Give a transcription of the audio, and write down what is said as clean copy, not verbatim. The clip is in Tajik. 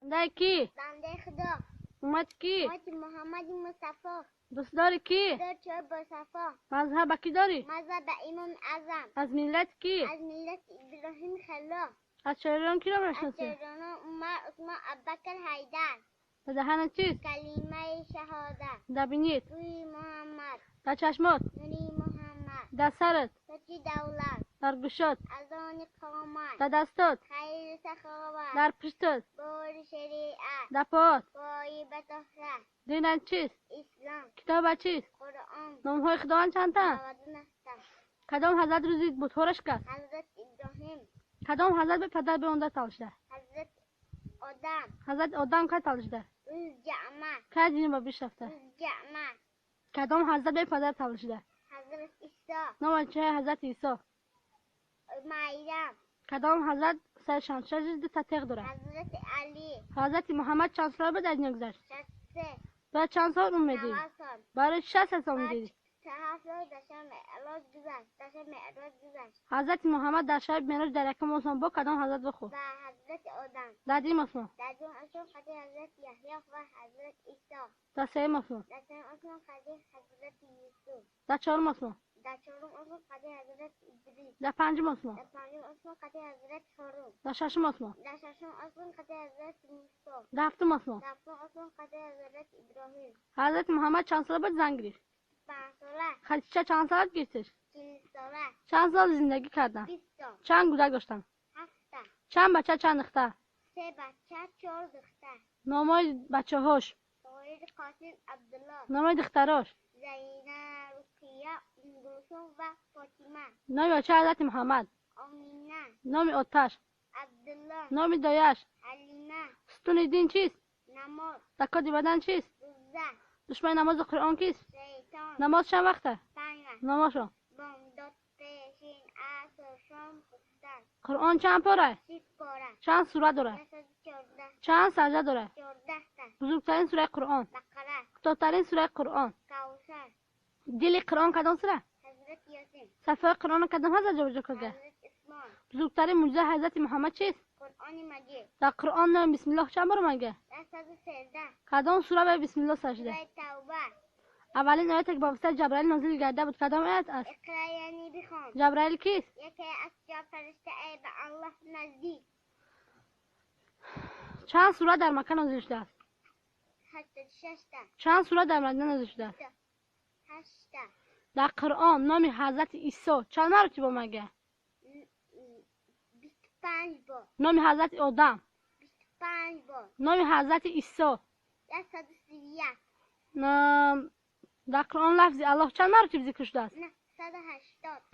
Бандаи кӣ? Бандаи Худо. Уммати кӣ? Уммати Муҳаммади Мустафо. Дӯстдори кӣ? Дӯстдори Босафо. Мазҳаба кӣ дорӣ? Мазҳаба Имоми Аъзам. Аз миллати кӣ? Аз миллати Иброҳими Халил. Аз шоирон киро мешиносӣ? Аз шоирон Умар, Усмон, Абубакр, Ҳайдар. Дар даҳанат чист? Калимаи шаҳодат. Дар бинит? Рӯи Муҳаммад. Дар чашмот? Нури Муҳаммад. Дар сарат? Тоҷи давлат. Дар гӯшот? Азони қомат. Дар дастот? Хайру саховат. Дар пуштат? Бори шариат. Дар поат? Пои батоҳра. Динат чист? Ислом. Китобат чист? Қуръон. Номҳои Худованд чандтаанд? 99 та. Кадом ҳазрат рӯзи бутҳоро шикаст? Ҳазрат Иброҳим. Кадом ҳазрат бе падар беонда таваллуд шуда? Ҳазрат Одам. Ҳазрати Одам кай таваллуд шуда? Рӯзи ҷамъа. Кай дини ба биҳишт рафта? Рӯзи ҷамъа. Кадом ҳазрат бе падар таваллуд шуда? Ҳазрат Исо. Номи чаи ҳазрати Исо? Майрам. Кадом ҳазрат сари шамшераш дута теғ дорад? Ҳазрати Алӣ. Ҳазрати Муҳаммад чанд сола буд аз дунё гузашт? 63. Баъд чанд сол умр медид? 90 сол. Барои 63 сол медидӣ? 7 сол дар шаби Меъроҷ гузашт. Дар шаби Меъроҷ гузашт. Ҳазрати Муҳаммад дар шаби Меъроҷ дар якум осмон бо кадом ҳазрат вохӯрд? Ба ҳазрати Одам. Дар дуюм осмон? Дар дуюм осмон қади ҳазрати Яҳё ва ҳазрати Исо. Дар сеюм осмон? Дар сеюм осмон қади ҳазрати Юсуф. Дар чорум осмон? Дар чорум осмон қади ҳазрати Идрис. Дар панҷум осмон? Дар панҷум осмон қади ҳазрати Ҳорун. Дар шашум осмон? Дар шашум осмон қади ҳазрати Мусо. Дар ҳафтум осмон? Дар ҳафтум осмон қади ҳазрати Иброҳим. Ҳазрати Муҳаммад чанд сола буд зан гирифт? 5 сола. Хадича чанд сола гирифтеш? 40 сола. Чанд сол зиндагӣ карданд? 20 сол. Чанд кӯдак доштанд? Ҳафта. Чанд бача, чанд духтар? Се бача, чор духтар. Номҳои бачаҳош? Тоҳир, Қосим, Абдулло. Номҳои духтарош? Зайнаб, Руқия, Умгулсум ва Фотима. Номи очаи ҳазрати Муҳаммад? Омина. Номи оташ? Абдулло. Номи дояш? Ҳалима. Сутуни дин чист? Намоз. Закоти бадан чист? Рӯза. Душмани намозу Қуръон кист? Шайтон. Намоз чанд вақта? Панҷ вақт. Номошон? Бомдод, пешин, аср, шом, хуфтан. Қуръон чанд пора? 30 пора. Чанд сура дорад? 114. Чанд саҷда дорад? 14 та. Бузургтарин сураи Қуръон? Бақара. Кӯтоҳтарин сураи Қуръон? Кавсар. Дили Қуръон кадом сура? Ҳазрати Ёсин. Саҳифаҳои Қуръонро кадом ҳазрат ҷобаҷо карда? Ҳазрати Усмон. Бузургтарин мӯъҷизаи ҳазрати Муҳаммад чист? Қуръони Маҷид. Дар Қуръон номи Бисмиллоҳ чанд бор омада? 113. Кадом сура ба Бисмиллоҳ сар шуда? Сураи Тавба. Аввалин ояте ки ба воситаи Ҷабраил нозил гардида буд, кадом оят аст? Иқра, яъне бихон. Ҷабраил кист? Яке аз чор фариштаи ба Аллоҳ наздик. Чанд сура дар Макка нозил шудааст? 86 та. Чанд сура дар Мадина нозил шудааст? Ҳашта. Дар Қуръон номи ҳазрати Исо чанд маротиба омага? 25 бор. Номи ҳазрати Одам? 25 бор. Номи ҳазрати Исо? 131. Дар Қуръон лафзи Аллоҳ чанд маротиб зикр шудааст? 980.